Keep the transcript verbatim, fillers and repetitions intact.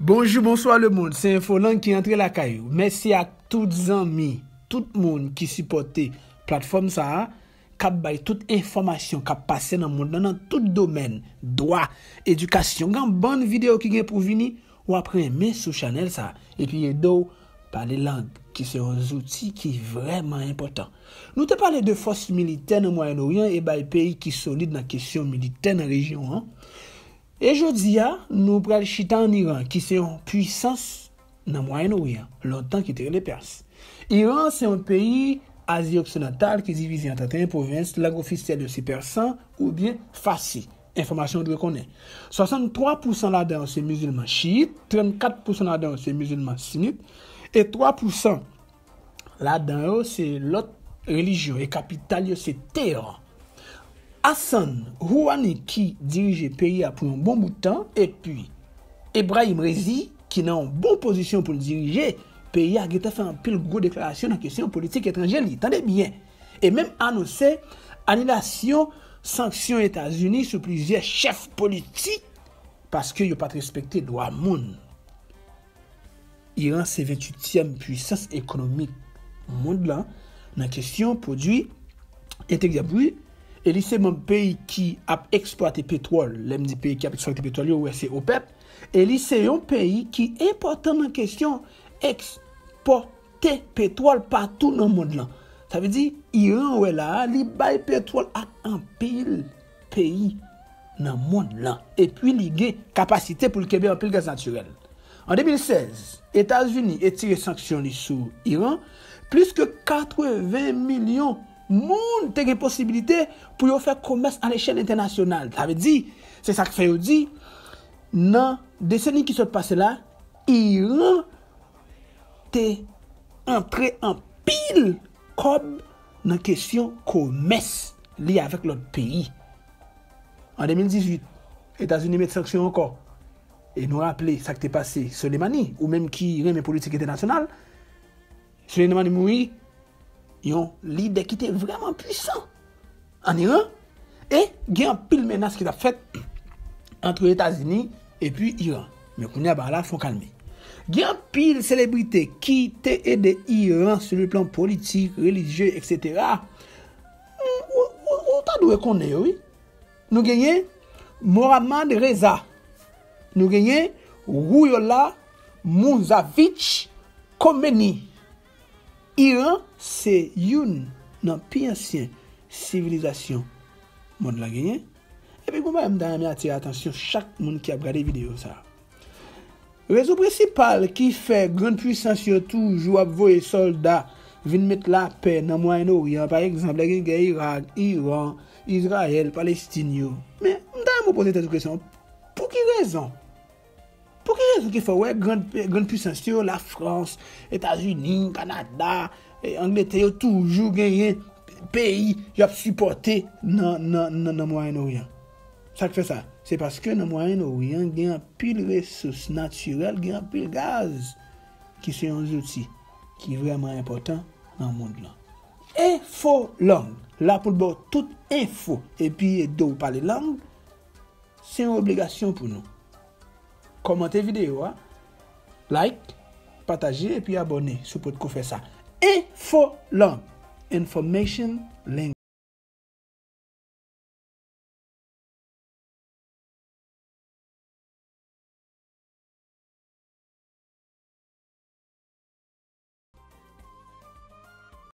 Bonjou, bonswa lemonn, se Enfolang ki antre lakay ou. Mèsi ak tout zanmi, tout moun ki sipòte platfòm sa a, k ap bay tout enfòmasyon k ap pase nan mond lan nan tout domèn, dwa, edikasyon, gen yon bann videyo ki gen pou vini, w ap renmen sou chanèl sa a, epi ede w pale lang, ki se yon zouti ki vrèman enpòtan. Nou te pale de fòs militè nan Mwayen Oryan e bay peyi ki solid nan kesyon militè nan rejyon an. E jodi a, nou pral chita ann Iran, ki se yon pwisans nan Mwayen Oryan, lontan ki te rele Pès. Iran se yon peyi Azi Oksidantal ki divize an trannteyen pwovens, lang ofisyèl yo se pèsan oubyen fasi. Enfòmasyon w dwe konnen. Swasanntwa pousan ladan yo se mizilman chiyit, trannkat pousan ladan yo se mizilman sinit, e twa pousan ladan yo se lòt relijyon, e kapital yo se Teheran. Hassan Rouhani ki dirije peyi a pou yon bon bout tan, epi Ebrahim Raisi ki nan yon bon pozisyon pou l dirije peyi a, gentan fè anpil gwo deklarasyon nan kesyon politik etranjè li. Tande byen. E menm anonse anilasyon sanksyon Etazini sou plizyè chèf politik paske yo pa t respekte dwa moun. Iran se venntuityèm pwisans ekonomik mond lan nan kesyon pwodui enteryè bri, e li se manm peyi ki ap eksplwate petwòl. Lè m di peyi ki ap eksplwate petwòl yo, ou wè se OPEP. E li se yon peyi ki enpòtan nan kesyon ekspòte petwòl patou nan mond lan. Sa vle di, Iran, ou wè la a, li bay petwòl ak anpil peyi nan mond lan. Epi li gen kapasite pou l kenbe anpil gaz natirèl. An de mil sèz, Etazini etire sanksyon li sou Iran. Plis ke katreven milyon moun te gen posiblite pou yo fè komès a lechèl entènasyonal. Sa vle di, se sa k fè yo di, nan deseni ki sot pase la, Iran te antre anpil kòb nan kesyon komès li avèk lòt peyi. An de mil dizuit, Etazini met sanksyon ankò. E nou raple sa k te pase Soleimani, ou menm ki renmen politik entènasyonal, Soleimani mouri, yon lidè ki te vrèman pwisan ann Iran, e gen anpil menas ki t ap fèt ant Etazini epi Iran. Men kounye a, bagay la fè yon kalme. Gen anpil selebrite ki te ede Iran sou le plan politik, relijye, etsetera. Ou, ou, ou, ou ta dwe konnen yo, wi. Nou genyen Mohammad Reza. Nou genyen Ruhollah Mojavich Khomeini. Iran se youn nan pi ansyen sivilizasyon mond lan genyen. Epi gon bagay m ta renmen atire atansyon chak moun ki ap gade videyo sa a. Rezon prensipal ki fè grann pwisans yo toujou ap voye sòlda vin met lapè nan Mwayen Oryan, pa egzanp, lè gen gè Irak, Iran, Izrayèl, Palestin yo. Men, m ta renmen w poze tèt ou kesyon, pou ki rezon? Pou ki rezon ki fè w wè grann, grann pwisans yo, Lafrans, Etazini, Kanada, e, Angletè, yo toujou genyen peyi y ap sipòte nan, nan, nan, nan Mwayen Oryan? Sa k fè sa? Se paske nan Mwayen Oryan gen anpil resous natirèl, gen anpil gaz, ki se yon zouti ki vrèman enpòtan nan mond lan. Enfolang, la pou l ba w tout enfo epi ede w pale lang, se yon obligasyon pou nou. Kòmante videyo a, like, pataje epi abòne si w potko fè sa. Enfolang, Information Language.